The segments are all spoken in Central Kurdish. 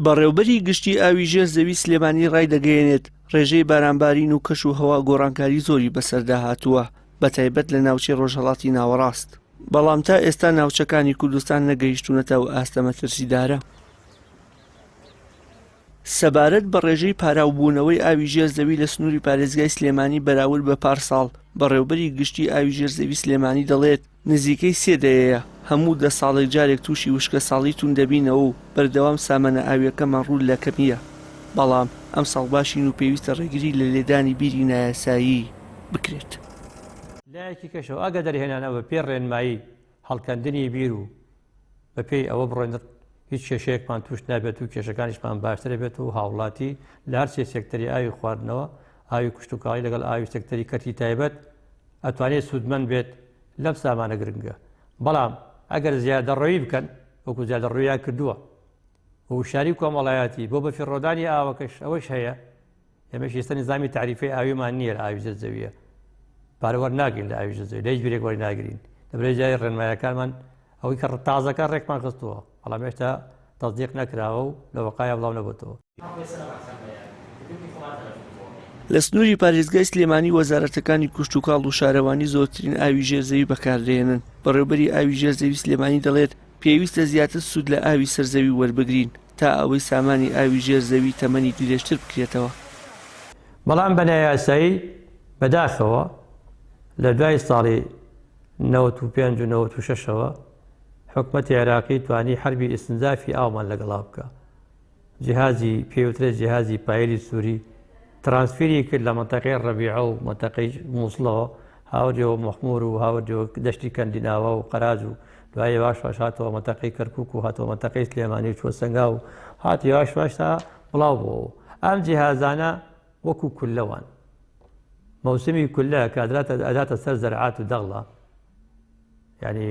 بەڕێوبەری گشتی ئاوی ژێر زەوی سلێمانی ڕایدەگەیەنێت، ڕێژەی بارانبارین و کەش و هەوا گۆڕانکاری زۆری بەسەردا هاتووە، بەتایبەت لە ناوچەی ڕۆژهەڵاتی ناوەڕاست، بەڵام تا ئێستا ناوچەکانی کوردستان نەگەیشتوونەتە ئەو ئاستە مەترسیدارە. سەبارەت بە ڕێژەی پاراوبوونەوەی ئاوی ژێر زەوی لە سنووری پارێزگای سلێمانی بەراورد بە پارساڵ، بەڕێوبەری گشتی ئاوی ژێر زەوی سلێمانی دەڵێت، نزیکەی سێ دەیەیە هەموو دە ساڵێک جارێک تووشی وشکەساڵی توند دەبینەوە و بەردەوام سامانە ئاوییەکەمان ڕوو لە کەمییە، بەڵام ئەمساڵ باشین و پێویستە ڕێگری لە لێدانی بیری نایاسایی بکرێت. لایەکی کەشەوە ئەگەر دەرهێنانەوە بە پێی ڕێنمایی هەڵکەندنی بیر و بە پێی ئەوە بڕۆین هیچ کێشەیەکمان توش نابێت و کێشەکانیشمان باشتر بێت و هاوڵاتی لە هەرسێ سێکتەری ئاوی خواردنەوە ئاوی کشتتوکاڵی لەگەڵ ئاوی سێکتەری کەرتی تایبەت ئەتوانێت سوودمەند بێت لەم سامانە گرنگە بەڵام ئەگەر زیادەڕەوی بکەن وەکو زیادەڕویان کردووە وشاری کۆمەڵایەتی بۆ بەفیڕۆدانی ئاوەکەش ئەوەش هەیە ئێمەش ئێستا نیزامی تەعریفەی ئاویمان نییە لە ئاوی ژێر زەویە پارە وەرناگرین لە ئاوی ژێر زەوی لە هیچ بیرێک وەرناگرین لەبەرەی جاری ڕێنمایەکانمان ئەوەی کە تازەکە ڕێکمان خستووە بەڵام هێشتا تەسدیق نەکراوە و لە وەقایا بڵاو نەبێتەوە. لە سنووری پارێزگای سلێمانی وەزارەتەکانی کشتوکاڵ و شارەوانی زۆرترین ئاوی ژێر زەوی بەکاردەهێنن، بەڕێوبەری ئاوی ژێر زەوی سلێمانی دەڵێت، پێویستە زیاتر سوود لە ئاوی سەر زەوی وەربگرین تا ئەوەی سامانی ئاوی ژێر زەوی تەمەنی درێژتر بکرێتەوە. بەڵام بە نایاسایی بەداخەوە لە دوای ساڵی 95 و 96 ەوە حکومەتی عێراقی توانی حەربی ئیستنزافی ئاومان لەگەڵا بکا. جیهازی پێی وترێت جیهازی پایلی سووری ترانسفیری کرد لە مەنتەقەی ڕەبیعە و مەنتەقەی مووسڵەوە هاوردیەوە مەخموور و هاوردیەوە دەشتی کەندیناوە و قەراج و دوای یەواش واش هاتەوە مەنتەقەی کەرکووک و هاتەوە مەنتەقەی سلێمانی و چووە سەنگاو و هات یەواش واش تا بڵاو بووەوە ئەم جیهازانە وەکو کوللە وان مەوسمی کوللە کە ئەداتە سەر زەرعات و دەغڵە یانی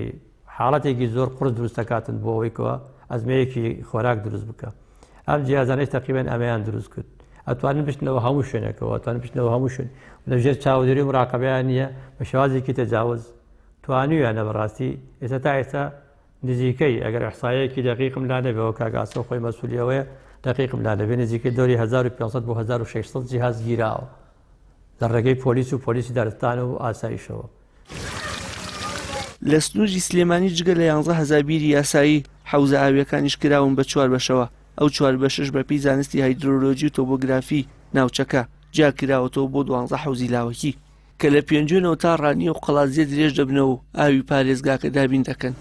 حاڵەتێکی زۆر قورس دروست دەکاتن بۆ ئەوەی کەوا ئەزمەیەکی خۆراک دروست بکە ئەم جیازانەی تەقریبەن ئەمەیان دروست کرد ئەتوانن بچنەوە هەموو شوێنێکەوە ئەتوانن بچنەوە هەموو شوێن لە ژێر چاودێری و مراقەبەیان نییە بە شێوازێکی تەجاوز توانیویانە بەڕاستی ئێستا تا ئێستا نزیکەی ئەگەر ئەحسایەکی دقیقم لا نەبێەوە کاک ئاسۆ خۆی مەسوولیەوەیە دقیقم لا نەبێ نزیکەی دەوری 1500 بۆ 1600 جیهاز گیراوە لە ڕێگەی پۆلیس و پۆلیسی دارستان و ئاسایشەوە. لە سنووری سلێمانی جگە لە 11 هەزار بیری یاسایی، حەوزە ئاوییەکانیش کراون بە چوار بەشەوە، ئەو چوار بەشەش بەپێی زانستی هایدرۆلۆجی و تۆبۆگرافی ناوچەکە، جیا کراوەتەوە بۆ دوانزە حەوزی لاوەکی، کە لە پێنجوێنەوە تا ڕانیە و قەڵادزێ درێژ دەبنەوە و ئاوی پارێزگاکە دابین دەکەن.